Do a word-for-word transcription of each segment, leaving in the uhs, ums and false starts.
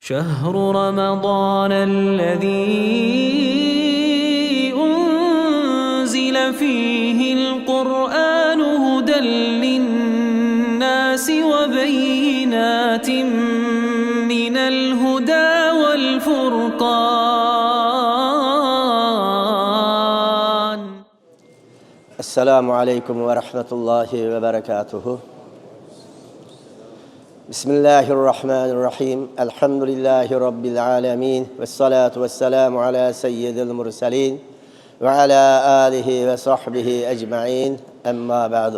شهر رمضان الذي أنزل فيه القرآن هدى للناس وبينات من الهدى والفرقان. السلام عليكم ورحمة الله وبركاته. بسم الله الرحمن الرحيم. الحمد لله رب العالمين. والصلاة والسلام على سيد المرسلين وعلى آله وصحبه أجمعين. أما بعد.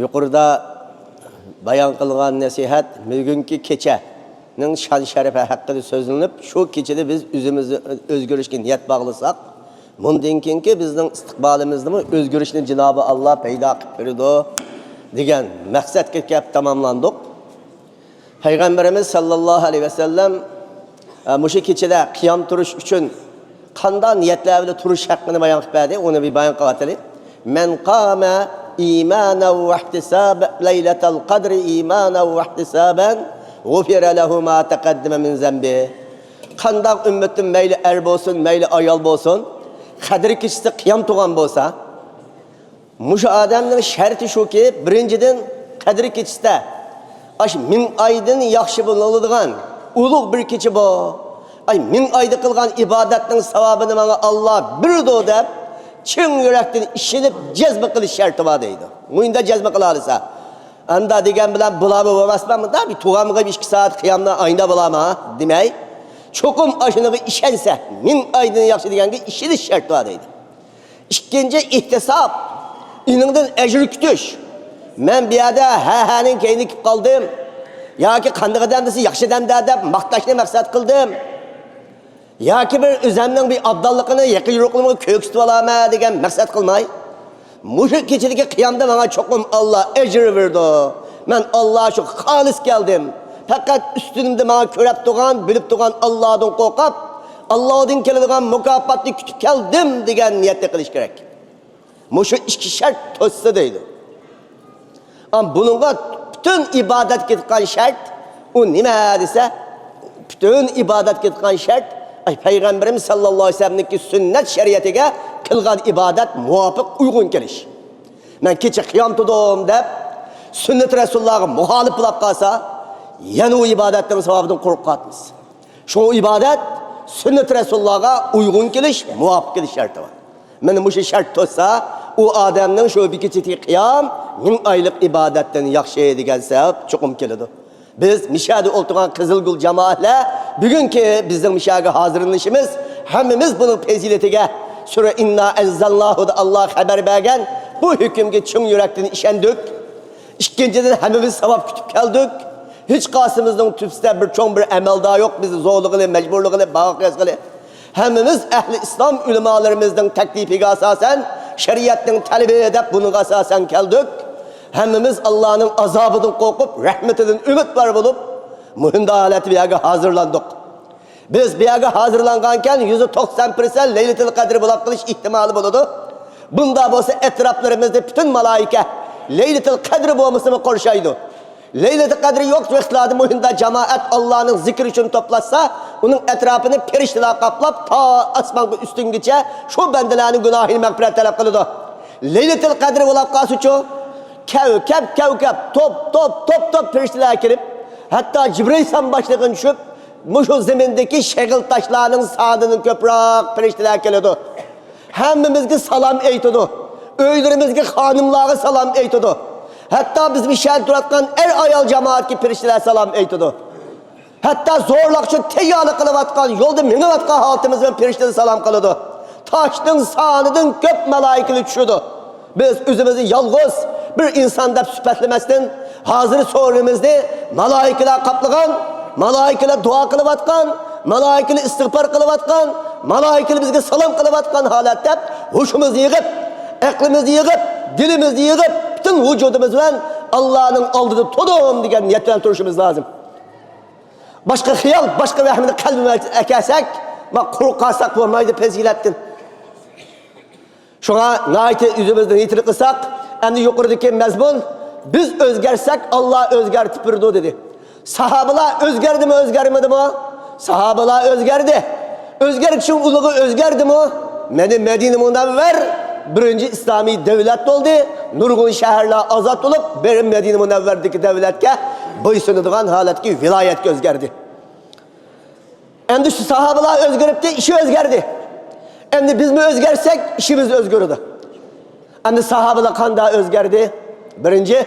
يۇقىرىدا بايان قىلغان نەسىھەت بۈگۈنكى كېچەنىڭ شان-شەرىپى ھەققىدە سۆزلىنىپ، شۇ كېچىدە بىز ئۆزىمىزنى ئۆزگىرىشكە نىيەت باغلىساق، مۇندىن كېيىنكى بىزنىڭ ئىستىقبالىمىزدىمۇ ئۆزگىرىشنى جىنابى ئاللا پەيدا قىلىپ بېرىدۇ، دېگەن مەقسەتكە كەپ تاماملاندۇق. پەيغەمبىرىمىز ساللاللاھۇ ئەلەيھى ۋەسەللەم، ئە، مۇشۇ كېچىدە قىيام تۇرۇش ئۈچۈن قانداق نىيەتلەر بىلەن تۇرۇش ھەققىنى بايان قىلىپ بەردى، ئۇنى بىر بايان قىلىۋاتىلى. مەن قامە ئىمانەن ۋەھتىسابەن لەيلەتەل قەدرى ئىمانەن ۋەھتىسابەن غۇفىرە لەھۇ ما تەقەددەمە مىن زەنبى. قانداق ئۈممىتىم، مەيلى ئەر بولسۇن، مەيلى ئايال بولسۇن، قەدىر كېچىسى قىيام تۇرغان بولسا، مۇشۇ ئادەمنىڭ شەرتى شۇكى، بىرىنچىدىن، قەدىر كېچىسىدە، ئاش مىڭ ئايدىن ياخشى بولىدىغان ئۇلۇغ بىر كېچە بۇ. ئاي مىڭ ئايدا قىلغان ئىبادەتنىڭ ساۋابىنى ماڭا ئاللا بېرىدۇ دەپ، چىن يۈرەكتىن ئىشىنىپ، جەزمە قىلىش شەرتى بار دەيدۇ. مۇنداق جەزمە قىلالىسا. ئاندا دېگەن بىلەن بۇلارمۇ بولماسمۇ؟ مۇنداق بىر تۇرغانغا بىر ئىككى سائەت قىيامدا ئايدا بولامۇ؟ دېمەي، چوقۇم ئاشۇنىڭغا ئىشەنسە، مىڭ ئايدىن ياخشى دېگەنگە ئىشىنىش شەرتى بار دەيدۇ. ئىككىنچى، ئېھتىساب، ئېنىڭدىن ئەجىر كۈتۈش. مەن بۇ يەردە ھە-ھەنىڭ كەينىگە كېلىپ قالدىم ياكى قانداق ئادەم دېسە ياخشى ئادەمدە دەپ ماختاشنى مەقسەت قىلدىم ياكى بىر ئۆزەمنىڭ بىر ئابداللىقىنى يېقىن يورۇقلىرىمغا كۆرسىتىۋالايمەن دېگەن مەقسەت قىلماي، مۇشۇ كېچىدىكى قىيامدا ماڭا چوقۇم ئاللا ئەجىر بېرىدۇ. مەن ئاللا شۇ خالىس كەلدىم. پەقەت ئۈستۈنۈمدە ماڭا كۆرۈپ تۇرغان، بىلىپ تۇرغان ئاللادىن قورقۇپ، ئاللادىن كېلىدىغان مۇكاپاتنى كۈتۈپ كەلدىم دېگەن نىيەتنى قىلىش كېرەك. مۇشۇ ئىككى شەرت توشسا دەيدۇ. ئەم، بۇنىڭغا پۈتۈن ئىبادەت كېتىدىغان شەرت، ئۇ نېمە دېسە، پۈتۈن ئىبادەت كېتىدىغان شەرت، ئاي، پەيغەمبىرىمىز ساللاللاھۇ ئەلەيھى ۋەسەللەمنىڭكى سۈننەت شەرىئىتىگە قىلغان ئىبادەت مۇۋاپىق ئۇيغۇن كېلىش. مەن كېچە قىيام تۇردۇم دەپ، سۈننەت رەسۇللارغا مۇخالىپ بولۇپ قالسا، يەنە ئۇ ئىبادەتنىڭ ساۋابىدىن قۇرۇق قالىمىز. شۇڭا ئىبادەت سۈننەت رەسۇللارغا ئۇيغۇن كېلىش، مۇۋاپىق كېلىش شەرتى بار. مانا مۇشۇ شەرت توشسا، ئۇ ئادەمنىڭ شۇ بىر كېچىدىكى قىيام مىڭ ئايلىق ئىبادەتتىن ياخشى دېگەن سەۋەب چوقۇم كېلىدۇ. بىز مىشەدە ئولتۇرغان قىزىلگۈل جامائەتلەر، بۈگۈنكى بىزنىڭ مىشەگە ھازىرلىنىشىمىز، ھەممىمىز بۇنىڭ پەزىلىتىگە، سۈرە ئىننا ئەنزەلناھۇدا ئاللا خەۋەر بەرگەن بۇ ھۆكۈمگە چىن يۈرەكتىن ئىشەندۇق. ئىككىنچىدىن، ھەممىمىز ساۋاب كۈتۈپ كەلدۇق. ھېچقايسىمىزنىڭ تۈپىسىدە بىر چوڭ بىر ئەمەلدار يوق، بىزنى زورلىغىلى، مەجبۇرلىغىلى، باغاق يازغىلى. ھەممىمىز ئەھلى ئىسلام ئۆلىمالىرىمىزنىڭ تەكلىپىگە ئاساسەن، شەرىئەتنىڭ تەلىپى دەپ بۇنىڭغا ئاساسەن كەلدۇق. ھەممىمىز ئاللانىڭ ئازابىدىن قورقۇپ، رەھمىتىدىن ئۈمىدۋار بولۇپ، مۇھىم ھالەتتە بۇ يەرگە ھازىرلاندۇق. بىز بۇ يەرگە ھازىرلانغانكەن، يۈزدە توقسان پىرسەنت لەيلىتۇل قەدرى بولاپ قېلىش ئېھتىمالى بولىدۇ. بۇندا بولسا ئەتراپلىرىمىزدا پۈتۈن مالائىكە لەيلىتۇل قەدرى بولمىسىمۇ قورشايدۇ. لەيلىتۇل قەدرى يوق ۋاقىتلاردا مۇھىمدا جامائەت ئاللانىڭ زىكرى ئۈچۈن توپلاشسا، ئۇنىڭ ئەتراپىنى پىرىشتىلەر قاپلاپ، تا ئاسمانغا ئۈستۈنگىچە شۇ بەندىلەرنىڭ گۇناھىنى مەغپىرەت تەلەپ قىلىدۇ. لەيلىتۇل قەدرى بولاپ قالسىچۇ، كەۋكەپ، كەۋكەپ، توپ، توپ، توپ، توپ پىرىشتىلەر كېلىپ، ھەتتا جىبرىئىل سان باشلىقىنى چۈشۈپ، مۇشۇ زېمىندىكى شېغىل تاشلارنىڭ سانىدىن كۆپرەك پىرىشتىلەر كېلىدۇ. ھەممىمىزگە سالام ئېيتىدۇ. ئۆيلىرىمىزگە خانىملارغا سالام ئېيتىدۇ. ھەتتا بىز مىشەدە تۇرۇۋاتقان ئەر-ئايال جامائەتكە پىرىشتىلەر سالام ئېيتىدۇ. ھەتتا زورلۇق ئۈچۈن تەييارلىق قىلىۋاتقان، يولدا مېڭىۋاتقان ھالىتىمىزدىن پىرىشتىلەر سالام قىلىدۇ. تاشنىڭ سانىدىن كۆپ مالائىكىلەر چۈشىدۇ. بىز ئۆزىمىزنى يالغۇز بىر ئىنسان دەپ سۈپەتلىمەستىن، ھازىر سورۇنىمىزنى مالائىكىلەر قاپلىغان، مالائىكىلەر دۇئا قىلىۋاتقان، مالائىكىلەر ئىستىغپار قىلىۋاتقان، مالائىكىلەر بىزگە سالام قىلىۋاتقان ھالەت دەپ، ھوشىمىزنى يىغىپ، ئەقلىمىزنى يىغىپ، دىلىمىزنى يىغىپ، پۈتۈن ۋۇجۇدىمىز بىلەن ئاللانىڭ ئالدىدا تۇردۇم دېگەن نىيەت بىلەن تۇرۇشىمىز لازىم. باشقا خىيال، باشقا ۋەھىمنى قەلبىمىزگە ئەكەلسەك، ما قۇرۇق قالساق بولمايدۇ پەزىلەتتىن. شۇڭا ناھايىتى ئۆزىمىزنى نېيىتلىق قىلساق، ئەمدى يۇقىرىدىكى مەزمۇن، «بىز ئۆزگەرسەك، ئاللا ئۆزگەرتىپ بېرىدۇ» دېدى. ساھابىلار ئۆزگەردىمۇ، ئۆزگەرمىدىمۇ؟ ساھابىلار ئۆزگەردى. ئۆزگەرگۈچىنىڭ ئۇلىغى ئۆزگەردىمۇ؟ مەدى-، مەدىنە مۇنەۋۋەر بىرىنچى ئىسلامىي دۆلەت بولدى. نۇرغۇن شەھەرلەر ئازاد بولۇپ، بىر مەدىنە مۇنەۋۋەردىكى دۆلەتكە بويسۇنىدىغان ھالەتتىكى ۋىلايەتكە ئۆزگەردى. ئەمدى شۇ ساھابىلار ئۆزگىرىپتۇ، ئىشى ئۆزگەردى. ئەمدى بىزمۇ ئۆزگەرسەك، ئىشىمىز ئۆزگىرىدۇ. ئەمدى ساھابىلار قانداق ئۆزگەردى؟ بىرىنچى،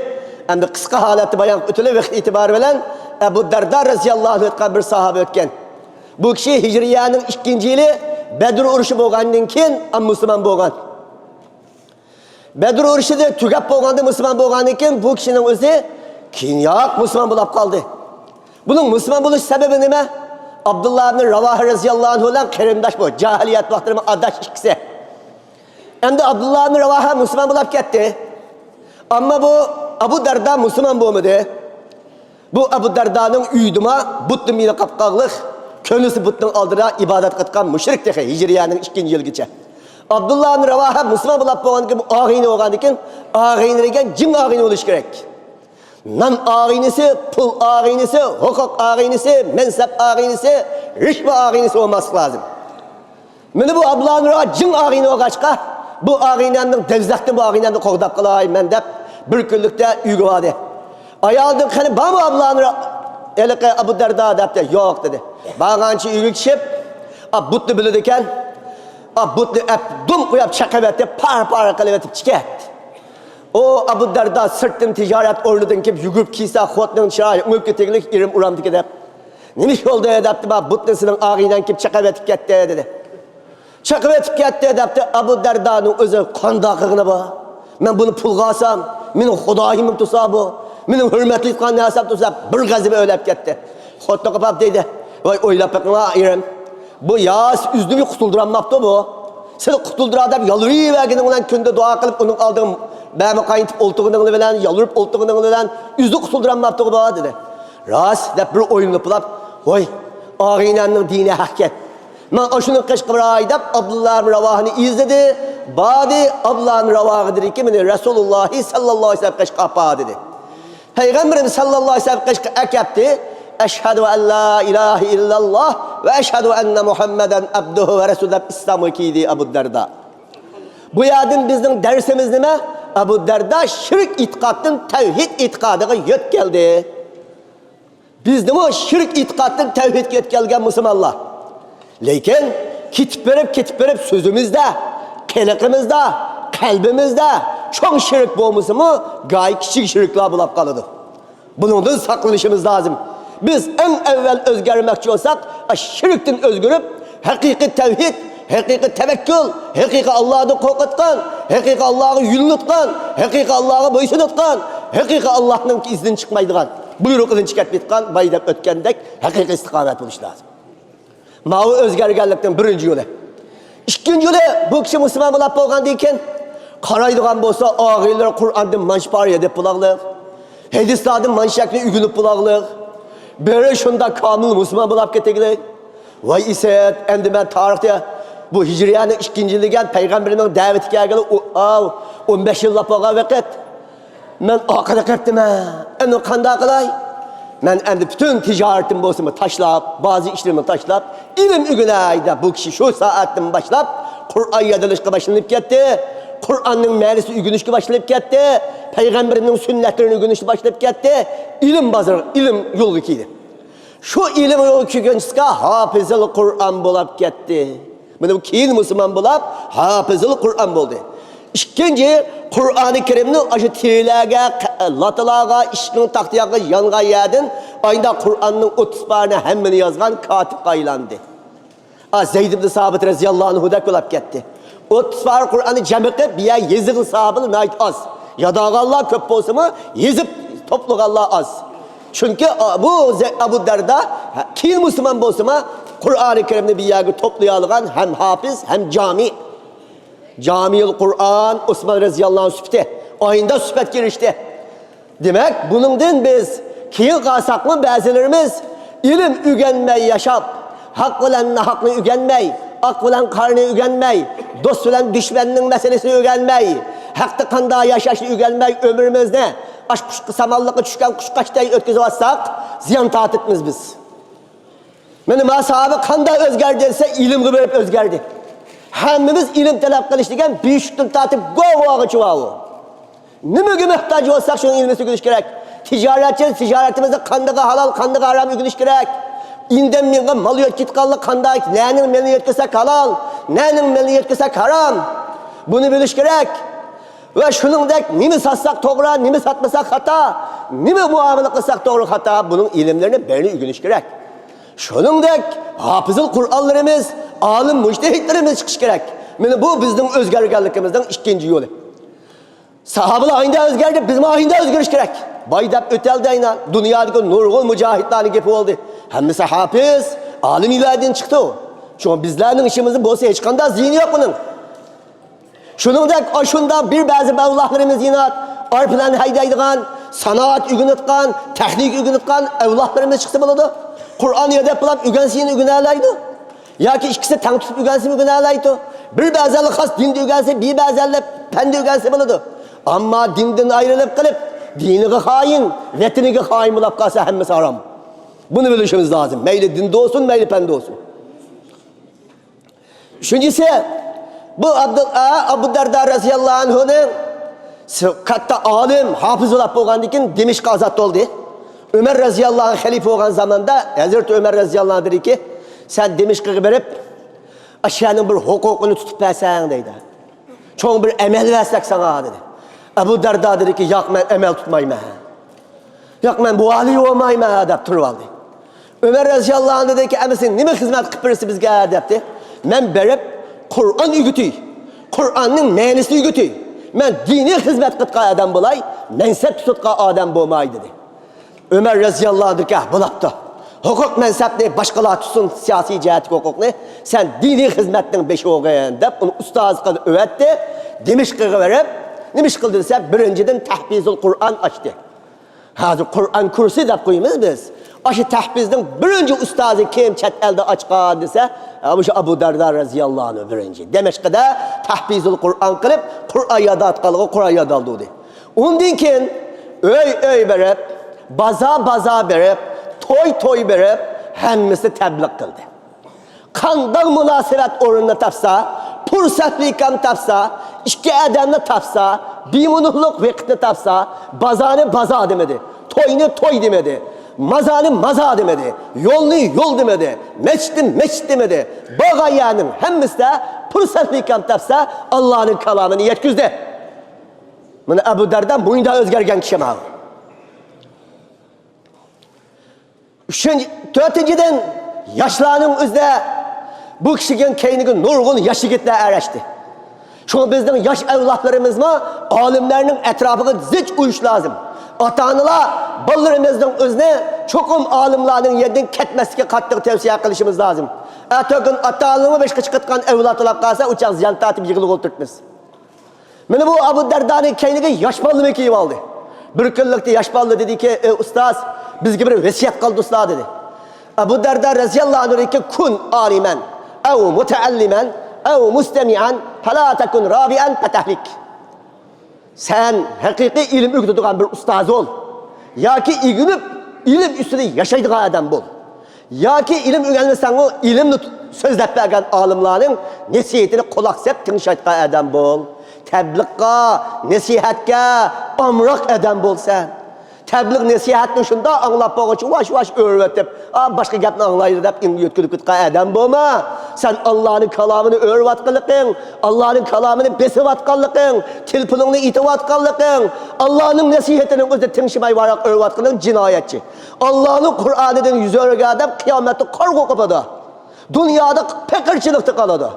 ئەمدى قىسقا ھالەتتە بايان قىلىپ ئۆتىلى، ۋاقىت ئېتىبارى بىلەن ئەبۇ دەردا رەزىياللاھۇ ئەنھۇ ئېيتقان بىر ساھابە ئۆتكەن. بۇ كىشى ھىجرىيەنىڭ ئىككىنچى يىلى بەدر ئۇرۇشى بولغاندىن كېيىن مۇسۇلمان بولغان. بەدر ئۇرۇشىدا تۈگەپ بولغاندا، مۇسۇلمان بولغاندىن كېيىن بۇ كىشىنىڭ ئۆزى كېيىنراق مۇسۇلمان بولۇپ قالدى. بۇنىڭ مۇسۇلمان بولۇش سەۋەبى نېمە؟ ئابدۇللا ئىبن راۋاھە رەزىياللاھۇ ئەنھۇ بىلەن قېرىنداش بۇ. جاھىلىيەت ۋاقتىدا ئاداش ئىككىسى. ئەمدى ئابدۇللا ئىبن راۋاھە مۇسۇلمان بولاپ كەتتى. ئەمما بۇ ئەبۇ دەردا مۇسۇلمان بولمىدى. بۇ ئەبۇ دەردانىڭ ئۆيىدىمۇ بۇتنى مېنى قاپقاغلىق، كۆنىسى بۇتنىڭ ئالدىدا ئىبادەت قىلىدىغان مۇشرىك تېخى ھىجرىيەنىڭ ئىككىنچى يىلىگىچە. ئابدۇللا ئىبن راۋاھە مۇسۇلمان بولاپ بولغاندىن كېيىن، بۇ ئاغىنە بولغاندىن كېيىن، ئاغىنە دېگەن جىڭ ئاغىنە بولۇشى كېرەك. نان ئاغىنىسى، پۇل ئاغىنىسى، ھوقۇق ئاغىنىسى، مەنسەپ ئاغىنىسى، رىشۋە ئاغىنىسى بولماسلىق لازىم. مانا بۇ ئابدۇللا ئىبن راۋاھە جىڭ ئاغىنە بولغاچقا، بۇ ئاغىنەمنىڭ دەۋزەختىن بۇ ئاغىنەمنى قوغداپ قالايمەن دەپ، بىر كۈنلۈكتە ئۆيگە باردى. ئايالىدىن، قېنى بارمۇ ئابدۇللا ئىبن را-، ھېلىقى ئەبۇ دەردا دەپتۇ. ياق دېدى. بارغانچە ئۆيگە چىقىپ، ئا، بۇتنى بىلىدىكەن. ئا، بۇتنى ئەپ دۇم قويۇپ چېقىۋېتىپ، پارە-پارە قىلىۋېتىپ چىقىۋەتتى. ئۇ ئەبۇ دەردا سىرتتىن تىجارەت ئورنىدىن كېلىپ يۈگۈرۈپ كەلسە، خوتۇنۇڭ چىرايى ئۆڭۈپ كېتىگلىك، ئېرىم ئۇرامدىكى دەپ. نېمە ئىش بولدى دەپتۇ، ما بۇتنى سېنىڭ ئاغىنەڭ كېلىپ چېقىۋېتىپ كەتتى دېدى. چېقىۋېتىپ كەتتى دەپتۇ. ئەبۇ دەردانىڭ ئۆزى قانداق قىلغىنى بار؟ مەن بۇنى پۇلغا ئالسام، مېنىڭ خۇدايىممۇ تۇرسا بۇ، مېنىڭ ھۆرمەتلەيدىغان نەرسەم تۇرسا، بىر غەزىپى ئۆرلەپ كەتتى. خوتۇنى قاپاپ دەيدۇ، ۋاي ئويلاپ بېقىڭا ئېرىم، بۇ يا ئۆزىنى قۇتۇلدۇرالماپتۇ بۇ. سېنى قۇتۇلدۇرار دەپ يالۋۇرۇۋەرگىنىڭ بىلەن كۈندە دۇئا قىلىپ ئۇنىڭ ئالدىغا بەمە قاينىتىپ ئولتۇرغىنىڭ بىلەن، يالۋۇرۇپ ئولتۇرغىنىڭ بىلەن ئۆزىنى قۇتۇلدۇرالماپتۇ بۇ دېدى. راست دەپ بىر ئويلىنىپ بولاپ، ۋاي ئاغىنەمنىڭ دىنى ھەقكەن. مەن ئاشۇنىڭ قېشىغا باراي دەپ ئابدۇللا ئىبن راۋاھنى ئىزدىدى. باردى، ئابدۇللا ئىبن راۋاھغا دېدىكى، مېنى رەسۇلۇللاھ سەللەللاھۇ ئەلەيھى ۋەسەللەم قېشىغا ئاپار دېدى. پەيغەمبىرىمىز سەللەللاھۇ ئەلەيھى ۋەسەللەم قېشىغا ئەكەپتى. ئەشھەدۇ ئەن لا ئىلاھە ئىللەللاھ ۋە ئەشھەدۇ ئەننە مۇھەممەدەن ئەبدۇھۇ ۋە رەسۇلۇھ دەپ ئىسلامغا كىردى ئەبۇ دەردا. بۇ يەردىن بىزنىڭ دەرسىمىز نېمە؟ ئەبۇ دەردا شىرك ئېتىقادتىن تەۋھىد ئېتىقادىغا يۆتكەلدى. بىزنىمۇ شىرك ئېتىقادتىن تەۋھىدكە يۆتكەلگەن مۇسۇلمانلار. لېكىن كېتىپ بېرىپ، كېتىپ بېرىپ سۆزىمىزدە، قىلىقىمىزدا، قەلبىمىزدە چوڭ شىرك بولمىسىمۇ، گاھى كىچىك شىركلار بولاپ قالىدۇ. بۇنىڭدىن ساقلىنىشىمىز لازىم. بىز ئەڭ ئەۋۋەل ئۆزگەرمەكچى بولساق، ئاشۇ شىركتىن ئۆزگىرىپ، ھەقىقىي تەۋھىد، ھەقىقىي تەۋەككۈل، ھەقىقىي ئاللادىن قورقۇتقان، ھەقىقىي ئاللاغا يۆلىنىۋاتقان، ھەقىقىي ئاللاغا بويسۇنۇۋاتقان، ھەقىقىي ئاللانىڭ ئىزىدىن چىقمايدىغان، بۇيرۇقىدىن چىقىپ كەتمەيدىغان، بايا دەپ ئۆتكەندەك ھەقىقىي ئىستىقامەت بولۇش لازىم. ماۋۇ ئۆزگەرگەنلىكنىڭ بىرىنچى يولى. ئىككىنچى يولى، بۇ كىشى مۇسۇلمان بولاپ بولغاندىن كېيىن قارايدىغان بولسا، ئاغىنىلىرى قۇرئاندىن مانچە پارە يېدىپ بولاغلىق، ھەدىسلاردىن مانچە شەكلى ئۆگىنىپ بولاغلىق. بىرى شۇنداق كامىل مۇسۇلمان بولاپ كېتىگلىك. ۋاي ئىسىت، ئەمدى مەن تارىختا بۇ ھىجرىيەنىڭ ئىككىنچى يىلى دېگەن پەيغەمبىرنىڭ دەۋىتى كەلگىلى ئۇ-، ئاۋ، ئون بەش يىللاپ بولغان ۋاقىت. مەن ئارقىدا قېپتىمەن. ئەمدى قانداق قىلاي؟ مەن ئەمدى پۈتۈن تىجارىتىمنى بولسىمۇ تاشلاپ، بەزى ئىشلىرىمنى تاشلاپ، ئىلىم ئۆگىنەي دەپ، بۇ كىشى شۇ سائەتتىن باشلاپ قۇرئان يادلىشقا باشلىنىپ كەتتى. قۇرئاننىڭ مەنىسىنى ئۆگىنىشكە باشلىنىپ كەتتى. پەيغەمبىرنىڭ سۈننەتلىرىنى ئۆگىنىشكە باشلىنىپ كەتتى. ئىلىم بازىرى، ئىلىم يولغا كىردى. شۇ ئىلىم يولغا كىرگەنچىسىگە ھاپىزىل قۇرئان بولاپ كەتتى. مانا بۇ كېيىن مۇسۇلمان بولاپ، ھاپىزىل قۇرئان بولدى. ئىككىنچى، قۇرئانى كەرىمنى ئاشۇ تىرىلەرگە، قە-، لاتىلارغا، ئىشىكنىڭ تاختىياغا يانغان يەردىن ئايدا قۇرئاننىڭ ئوتتۇز پارىنى ھەممىنى يازغان كاتىپقا ئايلاندى. ئا، زەيد ئىبن سابىت رەزىياللاھۇ ئەنھۇدەك بولاپ كەتتى. ئوتتۇز پارە قۇرئاننى جەم قىلىپ، بۇ يەر يېزىغان ساھابىلار ناھايىتى ئاز. ياداغانلار كۆپ بولسىمۇ، يېزىپ توپلىغانلار ئاز. چۈنكى، ئا، بۇ زە-، ئەبۇ دەردا، ھە، كېيىن مۇسۇلمان بولسىمۇ، قۇرئانى كەرىمنى بۇ يەرگە توپلىيالىغان ھەم ھاپىز، ھەم جامى. جامىئۇل قۇرئان ئوسمان رەزىياللاھۇ ئەنھۇ سۈپىتى، ئاينىدا سۈپەتكە ئېرىشتى. دېمەك، بۇنىڭدىن بىز كېيىن قالساقمۇ، بەزىلىرىمىز ئىلىم ئۆگەنمەي ياشاپ، ھەق بىلەن ناھەقنى ئۆگەنمەي، ئاق بىلەن قارىنى ئۆگەنمەي، دوست بىلەن دۈشمەننىڭ مەسىلىسىنى ئۆگەنمەي، ھەقتە قانداق ياشاشنى ئۆگەنمەي، ئۆمرىمىزنى ئاچقۇچ سامانلىققا چۈشكەن قۇشقاچتەك ئۆتكۈزۈۋاتساق، زىيان تارتىپمىز بىز. مانا ما ساھابە قانداق ئۆزگەردى دېسە، ئىلىمغا بېرىپ ئۆزگەردى. ھەممىمىز ئىلىم تەلەپ قىلىش دېگەن بۆشۈكتىن تارتىپ گوۋاغىچە بار ئۇ. نېمىگە موھتاج بولساق، شۇنىڭ ئىلمىسىنى ئۆگىنىش كېرەك. تىجارەتچى تىجارىتىمىزدە قاندىقى ھالال، قاندىقى ھارام ئۆگىنىش كېرەك. ئىندەم مېڭىپ مال يۆتكەيدىغانلار قانداق، نەنىڭ مېلىنى يۆتكىسەك ھالال، نەنىڭ مېلىنى يۆتكىسەك ھارام. بۇنى بىلىش كېرەك. ۋە شۇنىڭدەك نېمە ساتساق توغرا، نېمە ساتمىساق خاتا، نېمە مۇئامىلە قىلساق توغرا خاتا، بۇنىڭ ئىلىملىرىنى بەرنى ئۆگىنىش كېرەك. شۇنىڭدەك ھاپىزۇل قۇرئانلىرىمىز، ئالىم مۇجتەھىدلىرىمىز چىقىشى كېرەك. مانا بۇ بىزنىڭ ئۆزگەرگەنلىكىمىزنىڭ ئىككىنچى يولى. ساھابىلار ئاينىدا ئۆزگەردى، بىزمۇ ئاينىدا ئۆزگىرىش كېرەك. باي دەپ ئۆتەلدى ئاينا. دۇنيادىكى نۇرغۇن مۇجاھىدلارنىڭ گېپى بولدى. ھەممىسى ھاپىز، ئالىم ئىلاھىدىن چىقتى. شۇڭا بىزلەرنىڭ ئىشىمىزدا بولسا ھېچقانداق زىيىنى يوق بۇنىڭ. شۇنىڭدەك ئاشۇنداق بىر بەزى ئەۋلاھلىرىمىز يېنىپ، ئايروپىلان ھەيدەيدىغان، سانائەت ئۆگىنىۋاتقان، تېخنىكا ئۆگىنىۋاتقان ئەۋلاھلىرىمىز چىقسا بولىدۇ. قۇرئان ياداپ بولۇپ ئۆگەنسىمۇ ئۆگىنەلەيدۇ. ياكى ئىككىسى تەڭ تۇتۇپ ئۆگەنسىمۇ ئۆگىنەلەيدۇ. بىر بەزەنلەر خاس دىندا ئۆگەنسە، بىر بەزەنلەر پەندە ئۆگەنسە بولىدۇ. ئەمما دىندىن ئايرىلىپ قېلىپ، دىنىغا خائىن، ۋەتىنىگە خائىن بولاپ قالسا ھەممىسى ھارام. بۇنى بىلىشىمىز لازىم. مەيلى دىندا بولسۇن، مەيلى پەندە بولسۇن. ئۈچىنچىسى، بۇ ئابدۇ-، ئا، ئەبۇ دەردا رەزىياللاھۇ ئەنھۇنىڭ س-، كاتتا ئالىم، ھاپىز بولاپ بولغاندىن كېيىن دىمىشققا ئازاد بولدى. ئۆمەر رەزىياللاھۇ ئەنھۇ خەلىپە بولغان زاماندا ھەزرىتى ئۆمەر رەزىياللاھۇ ئەنھۇ دېدىكى، سەن دىمىشققا بېرىپ، ئاشۇ يەرنىڭ بىر ھوقۇقىنى تۇتۇپ بەرسەڭ دەيدۇ. چوڭ بىر ئەمەل بەرسەك ساڭا دېدى. ئەبۇ دەردا دېدىكى، ياق، مەن ئەمەل تۇتمايمەن. ياق، مەن ۋالىي بولمايمەن دەپ تۇرۇۋالدى. ئۆمەر رەزىياللاھۇ ئەنھۇ دېدىكى، ئەمىسە نېمە خىزمەت قىلىپ بېرىسىز بىزگە دەپتۇ. مەن بېرىپ قۇرئان ئۆگىتەي، قۇرئاننىڭ مەنىسىنى ئۆگىتەي. مەن دىنىي خىزمەت قىلىدىغان ئادەم بولاي، مەنسەپ تۇتىدىغان ئادەم بولماي دېدى. ئۆمەر رەزىياللاھۇ ئەنھۇ دېدىكى، ھە، بولاپتۇ. ھوقۇق مەنسەپنى باشقىلار تۇتسۇن، سىياسىي جەھەتتىكى ھوقۇقنى، سەن دىنىي خىزمەتنىڭ بېشى بولغىن دەپ ئۇنى ئۇستازى قىلىپ ئەۋەتتى. دىمىشققا بېرىپ نېمە ئىش قىلدى دېسە، بىرىنچىدىن تەھپىزۇل قۇرئان ئاچتى. ھازىر قۇرئان كۇرسى دەپ قويىمىز بىز. ئاشۇ تەھپىزنىڭ بىرىنچى ئۇستازى كىم چەت ئەلدە ئاچقان دېسە، مۇشۇ ئەبۇ دەردا رەزىياللاھۇ ئەنھۇ بىرىنچى. دىمىشقىدا تەھپىزۇل قۇرئان قىلىپ، قۇرئان ياداتقانلىقى قۇرئان يادالدۇردى. ئۇندىن كېيىن ئۆي ئۆي بېرىپ، بازار بازار بېرىپ، توي توي بېرىپ، ھەممىسى تەبلىغ قىلدى. قانداق مۇناسىۋەت ئورنىنى تاپسا، پۇرسەتلىك ئىمكان تاپسا، ئىككى ئادەمنى تاپسا، بىر مىنۇتلۇق ۋاقىتنى تاپسا، بازارنى بازار دېمىدى، توينى توي دېمىدى، مازارنى مازار دېمىدى، يولنى يول دېمىدى، مەسچىتنى مەسچىت دېمىدى. بارغان يەرنىڭ ھەممىسىدە پۇرسەتلىك ئىمكان تاپسا، ئاللانىڭ كالامىنى يەتكۈزدى. مانا ئەبۇ دەردا مۇنداق ئۆزگەرگەن كىشى ماۋۇ. ئۈچىنچى، تۆتىنچىدىن، ياشلارنىڭ ئۆزىدە بۇ كىشىنىڭ كەينىگە نۇرغۇن ياش يىگىتلەر ئەگەشتى. شۇڭا بىزنىڭ ياش ئەۋلادلىرىمىزمۇ ئالىملارنىڭ ئەتراپىغا زىچ ئۇيۇش لازىم. ئاتا-ئانىلار بالىلىرىمىزنىڭ ئۆزىنى چوقۇم ئالىملارنىڭ يېنىدىن كەتمەسلىككە قاتتىق تەۋسىيە قىلىشىمىز لازىم. ئەتىگۈن ئاتا-ئانىنىڭ بېشىغا چىقىدىغان ئەۋلاد بولاپ قالسا، ئۇ چاغ زىيان تارتىپ يىغىلىپ ئولتۇرىمىز. مانا بۇ ئەبۇ دەردانىڭ كەينىگە ياش بالىمۇ كېلىپ ئالدى. بىر كۈنلۈكتە ياش بالىلار دېدىكى، ئى ئۇستاز، بىزگە بىر ۋەسىيەت قالدى ئۇستاز دېدى. ئەبۇ دەردا رەزىياللاھۇ ئەنھۇ دېدىكى، كۇن ئالىمەن، ئەۋ مۇتەئەللىمەن، ئەۋ مۇستەمىئەن، پەلا تەكۇن رابىئەن پەتەھلىك. سەن ھەقىقىي ئىلىم ئۆگىتىدىغان بىر ئۇستاز بول. ياكى ئۆگىنىپ، ئىلىم ئۈستىدە ياشايدىغان ئادەم بول. ياكى ئىلىم ئۆگەنمىسەڭمۇ، ئىلىمنى سۆزلەپ بەرگەن ئالىملارنىڭ نەسىھىتىنى قۇلاق سەپ تىڭشايدىغان ئادەم بول. تەبلىغقا، نەسىھەتكە ئامراق ئادەم بول سەن. تەبلىغ نەسىھەتنى شۇنداق ئاڭلاپ بولغۇچە ۋاش-ۋاش ئۆرۈۋېتىپ، ئا، باشقا گەپنى ئاڭلايلى دەپ ئۆتكۈلۈپ كېتىدىغان ئادەم بولما. سەن ئاللانىڭ كالامىنى ئۆرۈۋاتقانلىقىڭ، ئاللانىڭ كالامىنى بېسىۋاتقانلىقىڭ، تېلېفونۇڭنى ئېتىۋاتقانلىقىڭ، ئاللانىڭ نەسىھىتىنىڭ ئۆزىنى تىڭشىماي ۋاراق ئۆرۈۋاتقىنىڭ جىنايەتچى. ئاللانىڭ قۇرئانىدىن يۈز ئۆرۈگەن ئادەم قىيامەتتە قارىغۇ قوپىدۇ. دۇنيادا پېقىرچىلىقتا قالىدۇ.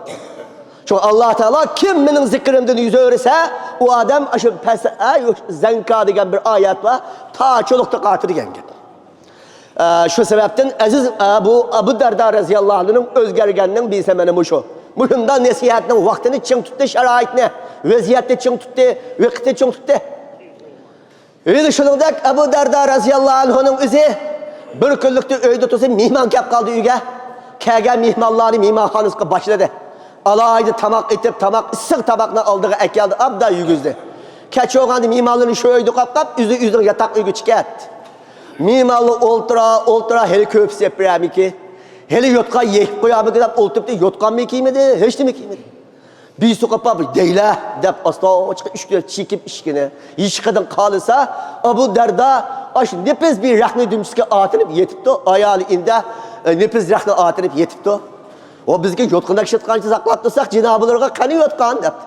شۇڭا ئاللا تائالا، كىم مېنىڭ زىكرىمدىن يۈز ئۆرۈسە، ئۇ ئادەم ئاشۇ پەس-، ئە، زەنكا دېگەن بىر ئايەت بار، تاچىلىقتا قالىدۇ دېگەن گەپ. ئە، شۇ سەۋەبتىن ئەزىز، ئە، بۇ ئەبۇ دەردا رەزىياللاھۇ ئەنھۇنىڭ ئۆزگەرگەننىڭ بىرسى مانا مۇشۇ. مۇشۇنداق نەسىھەتنىڭ ۋاقتىنى چىڭ تۇتتى، شارائىتنى، ۋەزىيەتنى چىڭ تۇتتى، ۋاقىتنى چىڭ تۇتتى. ھېلى شۇنىڭدەك ئەبۇ دەردا رەزىياللاھۇ ئەنھۇنىڭ ئۆزى بىر كۈنلۈكتە ئۆيدە تۇرسا، مېھمان كەپ قالدى ئۆيگە. كەلگەن مېھمانلارنى مېھمانخانىسىغا باشلىدى. ئالاھىدە تاماق ئېتىپ، تاماق، ئىسسىق تاماقنى ئالدىغا ئەكەلدى، ئابدان يېگۈزدى. كەچ بولغاندا مېھمانلىرىنى شۇ ئۆيدە قاپقاپ، ئۆزى ئۆزىنىڭ ياتاق ئۆيىگە چىقىپ كەتتى. مېھمانلار ئولتۇرا، ئولتۇرا، ھېلى كۆپىسى يېپىپ بېرەرمىكى؟ ھېلى يوتقان يېيىپ قويارمىكى دەپ ئولتۇرۇپتۇ. يوتقانمۇ كىيمىدى، ھېچنېمە كىيمىدى. بىرسى قاپقاپ دەيلە دەپ ئاستا ئۈچ كۈن چېكىپ ئىشىكىنى يېشىقىدىن قالىسا، ئەبۇ دەردا ئاشۇ نېپىز بىر رەخنە دۈمچىسىگە ئاتىنىپ يېتىپتۇ. ئايالى ئىندە، ئە، نېپىز رەخنە ئاتىنىپ يېتىپتۇ. ۋە بىزگە يوتقان ئىشلەتكەنچە ساقلاپ تۇرساق، جانابلىرىغا قېنى يوتقان دەپتۇ.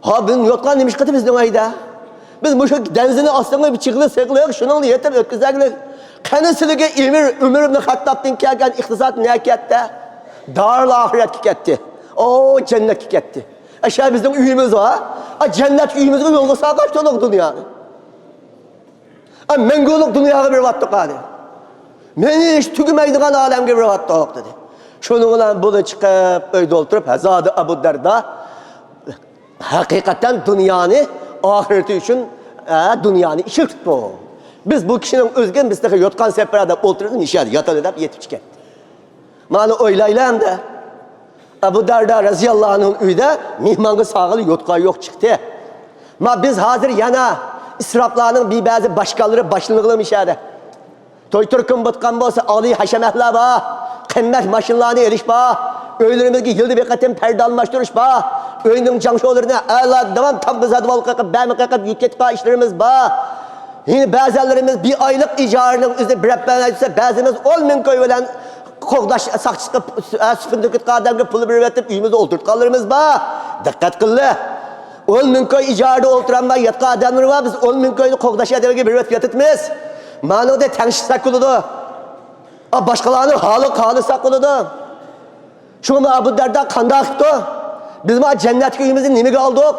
ھا، بۇ يوتقان نېمە ئىش قىلدى بىزنىڭ ئۆيدە؟ بىز مۇشۇ دەنزىنى ئاستىڭغا بىر چىغلى سىغلىق، شۇنىڭدا يېتىپ ئۆتكۈزەگلىك. قېنى سىلىگە ئۆمۈر، ئۆمەر ئىبن خەتتابتىن كەلگەن ئىقتىساد نەگە كەتتى؟ دارىل ئاخىرەتكە كەتتى. ئو، جەننەتكە كەتتى. ئەشە بىزنىڭ ئۆيىمىز بار. ئا، جەننەت ئۆيىمىزگە يولغا سالغاچ تولۇق دۇنيانى. ئا، مەڭگۈلۈك دۇنياغا بېرىۋاتتۇق ھازىر. مېنى ھېچ تۈگىمەيدىغان ئالەمگە بېرىۋاتتۇق دېدى. شۇنىڭ بىلەن بۇلا چىقىپ، ئۆيدە ئولتۇرۇپ، ھەزادە ئەبۇ دەردا ھەقىقەتەن دۇنيانى ئاخىرىتى ئۈچۈن، ئە، دۇنيانى ئىشلىتىپتۇ. بىز بۇ كىشىنىڭ ئۆزىگە بىز تېخى يوتقان سەپرەدە ئولتۇرىدۇ، نىشان ياتىدۇ دەپ يېتىپ چىقتى. مانا ئويلايلى ئەمدى. ئەبۇ دەردا رەزىياللاھۇ ئەنھۇ ئۆيدە مېھمانغا سالغىلى يوتقان يوق چىقتى. ما بىز ھازىر يەنە ئىسراپلارنىڭ بىر بەزى باشقانلىرى باشلىنىغلىمىش يەردە. توي تۈركۈم بوتقان بولسا ئالىي ھەشەمەتلەر بار، قىممەت ماشىنىلارنى ئېلىش بار، ئۆيلىرىمىزگە يىلدا بىر قېتىم پەردە ئالماشتۇرۇش بار، ئۆينىڭ جاڭشولىرىنى ئەلا داۋام تامغا زادىۋال قېقىپ، بەمە قېقىپ يۈتكەتكەن ئىشلىرىمىز بار. يەنە بەزەنلىرىمىز بىر ئايلىق ئىجارىنىڭ ئۆزىنى بېرىپ بەرمەي تۇرسا، بەزىمىز ئون مىڭ كوي بىلەن قوغداش ساقچىسىغا، ئە، سۈپۈندە كېتىدىغان ئادەمگە پۇل بېرىۋېتىپ، ئۆيىمىزدە ئولتۇرتقانلىرىمىز بار. دىققەت قىللى. ئون مىڭ كوي ئىجارىدا ئولتۇرالماي ياتقان ئادەملىرى بار، بىز ئون مىڭ كوينى قوغداش ئادەمگە بېرىۋېتىپ ياتىتىمىز. مانىڭدا تەڭشىسەك بولىدۇ. ئا، باشقىلارنىڭ ھالى قالىساق بولىدۇ. شۇڭا ئەبۇ دەردا قانداق قىپتۇ؟ بىز ما جەننەتكە ئۆيىمىزنى نېمىگە ئالدۇق؟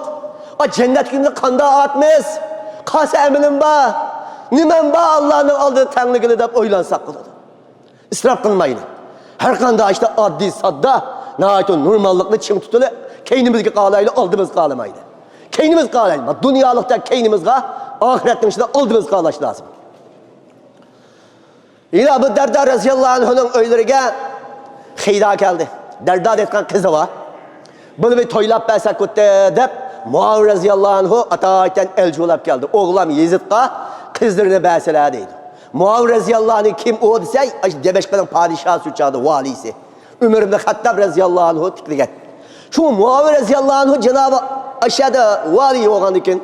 ئا، جەننەتكە ئۆيىمىزنى قانداق ئاتىمىز؟ قالسا ئەمىلىم بار، نېمەم بار ئاللانىڭ ئالدىدا تەڭلىگىلى دەپ ئويلانساق بولىدۇ. ئىسراپ قىلمايلى. ھەر قانداق ئىشتا ئاددىي، ساددا، ناھايىتى نورماللىقنى چىڭ تۇتۇلى، كەينىمىزگە قارايلى، ئالدىمىزغا قارىمايلى. كەينىمىزگە قارايلى. دۇنيالىقتا كەينىمىزغا، ئاخىرەتنىڭ ئىچىدە ئالدىمىزغا قاراش لازىم. يەنە ئەبۇ دەردا رەزىياللاھۇ ئەنھۇنىڭ ئۆيلىرىگە خىدا كەلدى. دەردا دەيدىغان قىزى بار. بۇنى بىر تويلاپ بەرسەك بولدى دەپ، مۇئاۋىيە رەزىياللاھۇ ئەنھۇ ئاتايىتەن ئەلچى بولاپ كەلدى. ئوغلام يېزىدقا قىزلىرىنى بەرسىلە دەيدۇ. مۇئاۋىيە رەزىياللاھۇ ئەنھۇ كىم ئۇ دېسە، ئاشۇ دىمەشقنىڭ پادىشاھى شۇ چاغدا ۋالىيسى. ئۆمەر ئىبن خەتتاب رەزىياللاھۇ ئەنھۇ تىكلىگەن. شۇ مۇئاۋىيە رەزىياللاھۇ ئەنھۇ جانابى ئاشۇ يەردە ۋالىي بولغاندىن كېيىن،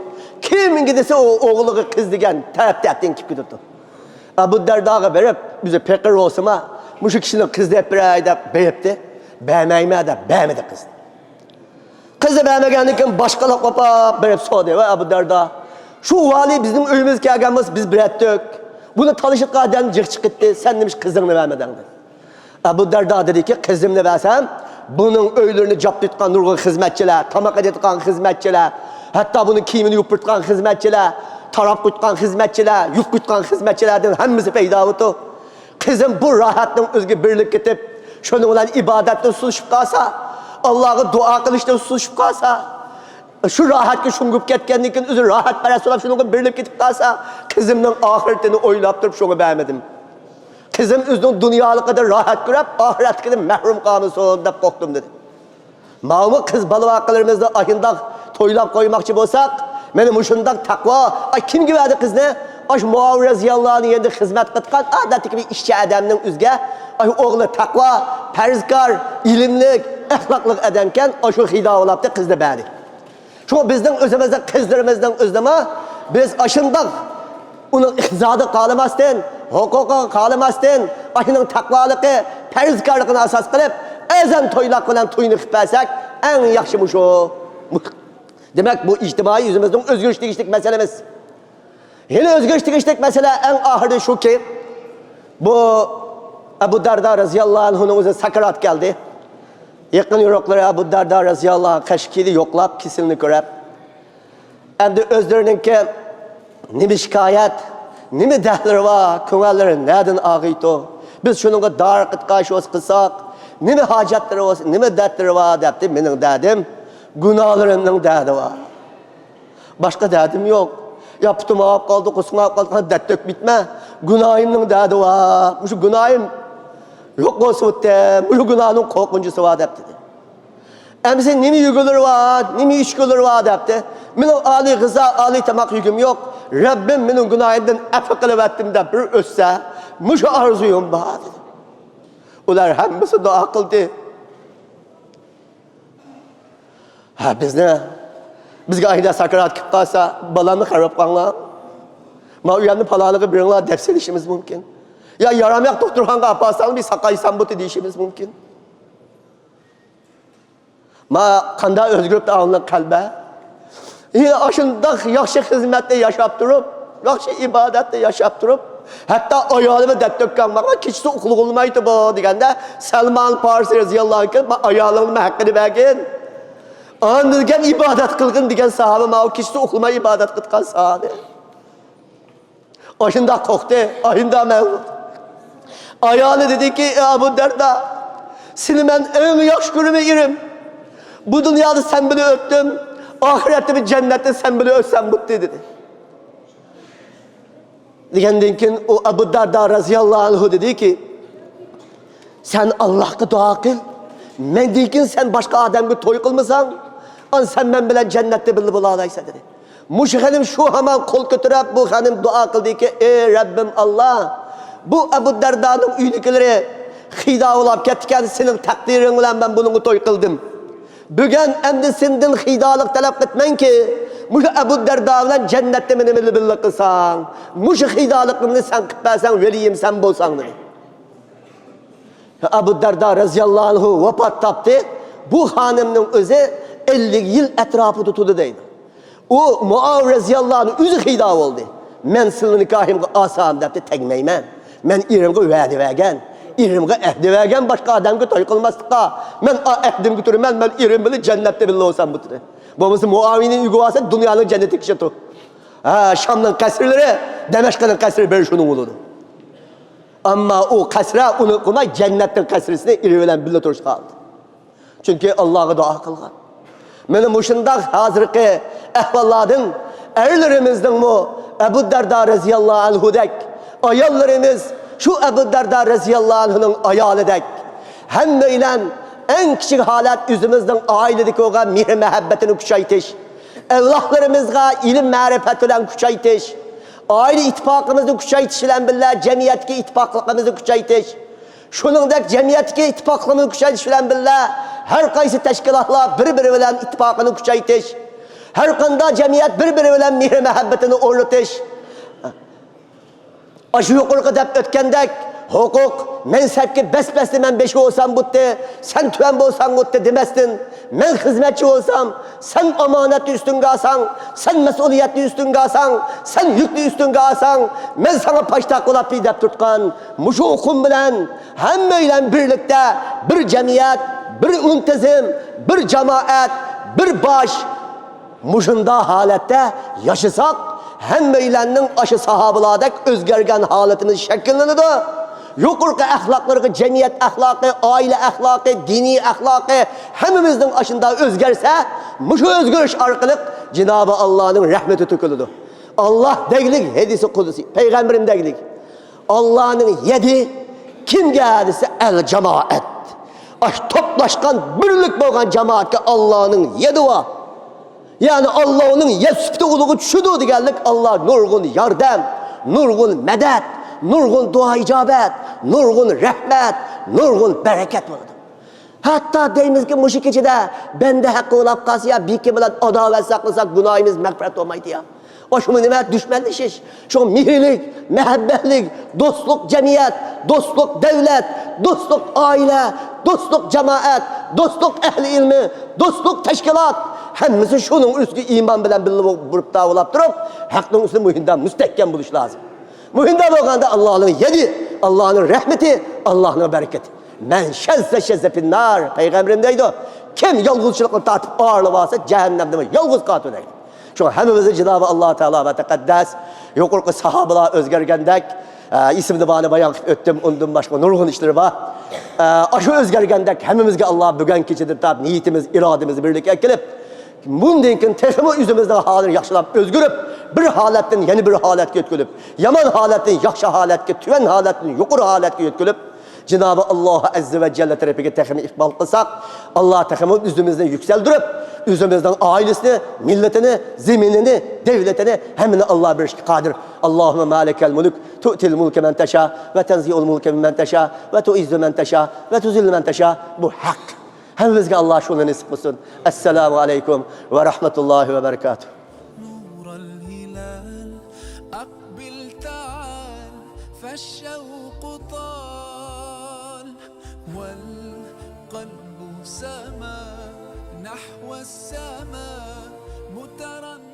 كىمگە دېسە ئۇ ئوغلىغا قىز دېگەن تەرەپ تەرەپتىن كېلىپ كېتىپتۇ. ئەبۇ دەرداغا بېرىپ، ئۆزى پېقىر بولسىمۇ، مۇشۇ كىشىنىڭ قىزىنى ئېلىپ بېرەي دەپ بېرىپتى. بەرمەيمەن دەپ بەرمىدى قىزنى. قىزنى بەرمىگەندىن كېيىن باشقىلار قوپاپ بېرىپ سورىدى، ۋە ئەبۇ دەردا، شۇ ۋالىي بىزنىڭ ئۆيىمىزگە كەلگەن بولسا بىز بېرەتتۇق. بۇنى تالىشىدىغان ئادەم جىق چىقىتتى، سەن نېمىش قىزىڭنى بەرمىدىڭ دېدى. ئەبۇ دەردا دېدىكى، قىزىمنى بەرسەم، بۇنىڭ ئۆيلىرىنى جاپتۇتقان نۇرغۇن خىزمەتچىلەر، تاماق ئېتىدىغان خىزمەتچىلەر، ھەتتا بۇنىڭ كىيىمىنى يۇپۇرتقان خىزمەتچىلەر، تاراپ قۇيۇتقان خىزمەتچىلەر، يۇپ قۇيۇتقان خىزمەتچىلەردىن ھەممىسى پەيدا بوپتۇ. قىزىم بۇ راھەتنىڭ ئۆزىگە بېرىلىپ كېتىپ، شۇنىڭ بىلەن ئىبادەتتىن سۇسۇشۇپ قالسا، ئاللاغا دۇئا قىلىشتىن سۇسۇشۇپ قالسا، شۇ راھەتكە شۇڭغۇپ كەتكەندىن كېيىن، ئۆزى راھەتپەرەس بولۇپ شۇنىڭغا بېرىلىپ كېتىپ قالسا، قىزىمنىڭ ئاخىرىتىنى ئويلاپ تۇرۇپ شۇڭا بەرمىدىم. قىزىم ئۆزىنىڭ دۇنيالىقىدا راھەت كۆرۈپ، ئاخىرەتلىكىدىن مەھرۇم قالمىسۇن دەپ قورقتۇم دېدى. ماۋۇ قىز بالىۋاقىلىرىمىزنى ئاشۇنداق تويلاپ قويماقچى بولساق، مانا مۇشۇنداق تەقۋا، ئاي، كىمگە بەردى قىزنى؟ ئاشۇ مۇئاۋىيە رەزىياللاھۇ ئەنھۇ يېنىدا خىزمەت قىلىدىغان ئادەتتىكى بىر ئىشچى ئادەمنىڭ ئۆزىگە، ئاشۇ ئوغلى تەقۋا، پەرزكار، ئىلىملىك، ئەخلاقلىق ئادەمكەن، ئاشۇ خىدا بولاپتۇ، قىزنى بەردى. شۇڭا بىزنىڭ ئۆزىمىزنىڭ قىزلىرىمىزنىڭ ئۆزىنىمۇ بىز ئاشۇنداق ئۇنىڭ ئىقتىسادىغا قارىماستىن، ھوقۇقىغا قارىماستىن، ئاشۇنىڭ تەقۋالىقى، پەرزكارلىقىنى ئاساس قىلىپ، ئەزان تويلاق بىلەن توينى قىلىپ بەرسەك، ئەڭ ياخشى مۇشۇ. دېمەك، بۇ ئىجتىمائىي ئۆزىمىزنىڭ ئۆزگىرىش تېگىشلىك مەسىلىمىز. يەنە ئۆزگىرىش تېگىشلىك مەسىلە ئەڭ ئاخىرى شۇكى، بۇ ئەبۇ دەردا رەزىياللاھۇ ئەنھۇنىڭ ئۆزى ساكرات كەلدى. يېقىن يورۇقلىرى ئەبۇ دەردا رەزىياللاھۇ ئەنھۇ قەشقىدە يوقلاپ، كېسىلىنى كۆرۈپ، ئەمدى ئۆزلىرىنىڭكى نېمە شىكايەت، نېمە دەردلىرى بار، كۆڭۈللىرى نەدىن ئاغرىيتۇ؟ بىز شۇنىڭغا دارى قىتقاش بولسا قىلساق، نېمە ھاجەتلىرى بولسا، نېمە دەردلىرى بار دەپتۇ، مېنىڭ دەردىم گۇناھلىرىمنىڭ دەردى بار. باشقا دەردىم يوق. يا پۇتۇم ئاغرىپ قالدى، قورسىقىم ئاغرىپ قالدى، دەرد تۆكۈپ يۈرمە. گۇناھىمنىڭ دەردى بار. مۇشۇ گۇناھىم يوق بولسا بولدى، مۇشۇ گۇناھنىڭ قورقۇنچىسى بار دەپ دېدى. ئەمىسە نېمە يېگۈلىرى بار، نېمە ئىچكۈلىرى بار دەپتۇ. مېنىڭ ئالىي غىزا، ئالىي تاماق يېگۈم يوق. رەببىم مېنىڭ گۇناھىمدىن ئەپۇ قىلىۋەتتىم دەپ بىر ئۆتسە، مۇشۇ ئارزۇيۇم بار دېدى. ئۇلار ھەممىسى دۇئا قىلدى. ھە، بىزنى، بىزگە ئايدا ساكرات كېلىپ قالسا، بالامنى قاراپ قاڭلار. ما ئۇ يەرنى پالانىغا بېرىڭلار دەپ سېلىشىمىز مۇمكىن. يا يارامىياق دوختۇرخانىغا ئاپارساڭ، بىر ساقايسام بۇتى دېيىشىمىز مۇمكىن. ما قانداق ئۆزگىرىپتۇ ئاڭلىق قەلبە. يا ئاشۇنداق ياخشى خىزمەتتە ياشاپ تۇرۇپ، ياخشى ئىبادەتتە ياشاپ تۇرۇپ، ھەتتا ئايالىمۇ دەتتۆككەن ماڭا كېچىسى ئۇخلىغۇلمايتتى بۇ دېگەندە، سەلمان پارسى رەزىياللاھۇ ئەنھۇ، ما ئايالىڭنىمۇ ھەققىنى بەرگىن. ئاندىن كېيىن ئىبادەت قىلغىن دېگەن ساھابە، ماۋۇ كېچىسى ئۇخلىماي ئىبادەت قىلىدىغان ساھابە. ئاشۇنداق قورقتى، ئاشۇنداق مەن. ئايالى دېدىكى، ئەي ئەبۇ دەردا، سېنى مەن ئەڭ ياخشى كۆرىمەن ئېرىم. بۇ دۇنيادا سەن بىلەن ئۆتتۈم، ئاخىرەتتە بىر جەننەتتە سەن بىلەن ئۆتسەم بوپتۇ دېدى. دېگەندىن كېيىن ئۇ ئەبۇ دەردا رەزىياللاھۇ ئەنھۇ دېدىكى، سەن ئاللاھقا دۇئا قىل، مەندىن كېيىن سەن باشقا ئادەمگە توي قىلمىساڭ، ئان سەن مەن بىلەن جەننەتتە بىللە بولالايسەن دېدى. مۇشۇ خېنىم شۇ ھامان قول كۆتۈرۈپ، بۇ خېنىم دۇئا قىلدىكى، ئەي رەببىم ئاللا، بۇ ئەبۇ دەردانىڭ ئۆيىدىكىلىرى خىدا بولاپ كەتتىكەن، سېنىڭ تەقدىرىڭ بىلەن مەن بۇنىڭغا توي قىلدىم. بۈگۈن ئەمدى سېنىڭدىن خىدالىق تەلەپ قىلىمەنكى، مۇشۇ ئەبۇ دەردا بىلەن جەننەتتە مېنى بىللە قىلساڭ، مۇشۇ خىدالىقىمنى سەن قىلىپ بەرسەڭ، ۋەلىيىم سەن بولساڭ دېدى. ئەبۇ دەردا رەزىياللاھۇ ئەنھۇ ۋاپات تاپتى. بۇ خانىمنىڭ ئۆزى ئەللىك يىل ئەتراپىدا تۇردى دەيدۇ. ئۇ مۇئاۋىيە رەزىياللاھۇ ئەنھۇ ئۆزى خىدا بولدى. مەن سىلىنى نىكاھىمغا ئالسام دەپتۇ، تەگمەيمەن. مەن ئېرىمگە ۋەدە بەرگەن. ئېرىمگە ئەھدى بەرگەن باشقا ئادەمگە توي قىلماسلىققا. مەن ئا ئەھدىمگە تۇرىمەن، مەن ئېرىم بىلەن جەننەتتە بىللە بولسام بۇ دېدى. بولمىسا مۇئاۋىيەنىڭ ئۆيىگە بارسا دۇنيانىڭ جەننىتى كىشىتۇ. ھە، شامنىڭ قەسىرلىرى، دەمەشقنىڭ قەسىرى بىر شۇنىڭ بولىدۇ. ئەمما ئۇ قەسرە ئۇنى قىلماي، جەننەتنىڭ قەسرىسىنى ئېرى بىلەن بىللە تۇرۇشقا ئالدى. چۈنكى ئاللاغا دۇئا قىلغان. مانا مۇشۇنداق ھازىرقى ئەھۋاللاردىن ئەرلىرىمىزنىڭمۇ ئەبۇ دەردا رەزىياللاھۇ ئەنھۇدەك، ئاياللىرىمىز شۇ ئەبۇ دەردا رەزىياللاھۇ ئەنھۇنىڭ ئايالىدەك، ھەممەيلەن ئەڭ كىچىك ھالەت ئۆزىمىزنىڭ ئائىلىدىكى بولغان مېھىر مۇھەببىتىنى كۈچەيتىش، ئەۋلادلىرىمىزغا ئىلىم مەرىپەت بىلەن كۈچەيتىش، ئائىلە ئىتتىپاقىمىزنى كۈچەيتىش بىلەن بىللە، جەمئىيەتتىكى ئىتتىپاقلىقىمىزنى كۈچەيتىش، شۇنىڭدەك جەمئىيەتتىكى ئىتتىپاقلىقىمىزنى كۈچەيتىش بىلەن بىللە، ھەر قايسى تەشكىلاتلار بىر-بىرى بىلەن ئىتتىپاقىنى كۈچەيتىش، ھەر قانداق جەمئىيەت بىر-بىرى بىلەن مېھىر-مۇھەببىتىنى ئورنىتىش. ئاشۇ يۇقىرىقى دەپ ئۆتكەندەك، ھوقۇق، مەنسەپكە بەس-بەستە مەن بېشى بولسام بوپتۇ، سەن تۆۋەن بولساڭ بوپتۇ دېمەستىن، مەن خىزمەتچى بولسام، سەن ئامانەتنى ئۈستۈڭگە ئالساڭ، سەن مەسئۇلىيەتنى ئۈستۈڭگە ئالساڭ، سەن يۈكنى ئۈستۈڭگە ئالساڭ، مەن ساڭا پاشتاق بولاپتى دەپ تۇرۇتقان مۇشۇ ئۇقۇم بىلەن ھەممەيلەن بىرلىكتە بىر جەمئىيەت، بىر ئۇنتىزىم، بىر جامائەت، بىر باش، مۇشۇنداق ھالەتتە ياشىساق، ھەممەيلەننىڭ ئاشۇ ساھابىلاردەك ئۆزگەرگەن ھالىتىمىز شەكىللىنىدۇ. يۇقىرىقى ئەخلاقلىرىغا جەمئىيەت ئەخلاقى، ئائىلە ئەخلاقى، دىنىي ئەخلاقى، ھەممىمىزنىڭ ئاشۇنداق ئۆزگەرسە، مۇشۇ ئۆزگىرىش ئارقىلىق جانابى ئاللانىڭ رەھمىتى تۆكۈلىدۇ. ئاللا دەگلىك ھەدىسى قۇدسىي، پەيغەمبىرىم دەگلىك، ئاللانىڭ يەدى كىمگە دېسە، ئەل جامائەت. ئاش توپلاشقان، بىرلىك بولغان جامائەتكە ئاللانىڭ يەدى بار. يەنى ئاللانىڭ يەد سۈپىتى ئۇلىغا چۈشىدۇ دېگەنلىك، ئاللا نۇرغۇن ياردەم، نۇرغۇن مەدەت، نۇرغۇن دۇئا ئىجابەت، نۇرغۇن رەھمەت، نۇرغۇن بەرىكەت بولىدۇ. ھەتتا دەيمىزكى، مۇشۇ كېچىدە بەندە ھەققى ئولاپ قالسا يا بىكىم بىلەن ئاداۋەت ساقلىساق، گۇناھىمىز مەغپىرەت بولمايدۇ يا. ئاشۇمۇ نېمە؟ دۈشمەنلىشىش. شۇڭا مېھىرلىك، مەھەببەتلىك، دوستلۇق جەمئىيەت، دوستلۇق دەۋلەت، دوستلۇق ئائىلە، دوستلۇق جامائەت، دوستلۇق ئەھلى ئىلمى، دوستلۇق تەشكىلات، ھەممىسى شۇنىڭ ئۈستىگە ئىمان بىلەن بىللە بولۇپ داۋالاپ تۇرۇپ، ھەقنىڭ ئۈستىدە مۇھىندام مۇستەھكەم بولۇش لازىم. مۇھىندام بولغاندا ئاللانىڭ يەدى، ئاللانىڭ رەھمىتى، ئاللانىڭ بەرىكىتى. مەن شەززە شەززە فىننار، پەيغەمبىرىم دەيدۇ. كىم يالغۇزچىلىقنى تارتىپ ئايرىلىپ ئالسا، جەھەننەمدە يالغۇز قالىدۇ دەيدۇ. شۇڭا ھەممىمىزنى جانابى ئاللا تائالا ۋە تەقەددەس يۇقىرىقى ساھابىلار ئۆزگەرگەندەك، ئە، ئىسمىنى بارنى بايان قىلىپ ئۆتتۈم، ئۇندىن باشقا نۇرغۇن ئىشلىرى بار. ئە، ئاشۇ ئۆزگەرگەندەك ھەممىمىزگە ئاللا بۈگۈن كېچىدىن تارتىپ نىيىتىمىز، ئىرادىمىزنى بىرلىككە ئەكېلىپ، بۇندىن كېيىن تېخىمۇ ئۆزىمىزنىڭ ھالىنى ياخشىلاپ ئۆزگىرىپ، بىر ھالەتتىن يەنە بىر ھالەتكە يۆتكىلىپ، يامان ھالەتتىن ياخشى ھالەتكە، تۆۋەن ھالەتتىن يۇقىرى ھالەتكە يۆتكىلىپ، جانابى ئاللا ئەززە ۋە جەللە تەرىپىگە تېخىمۇ ئىقبال قىلساق، ئاللا تېخىمۇ ئۆزىمىزنى يۈكسەلدۈرۈپ، ئۆزىمىزنىڭ ئائىلىسىنى، مىللىتىنى، زېمىنىنى، دۆلىتىنى، ھەممىنى ئاللا بېرىشكە قادىر. اللهم مالك الملك، تؤتي الملك من تشاء، وتنزع الملك ممن تشاء، وتعز من تشاء، وتذل من تشاء. بۇ ھەق. ھەممىمىزگە ئاللا شۇنى نېسىپ قىلسۇن. ئەسسالامۇ ئەلەيكۇم ۋە رەھمەتۇللاھى ۋە بەرىكاتۇھ. نور الهلال، أقبل تعال، فالشوق طال، والقلب سما نحو السماء مترنما.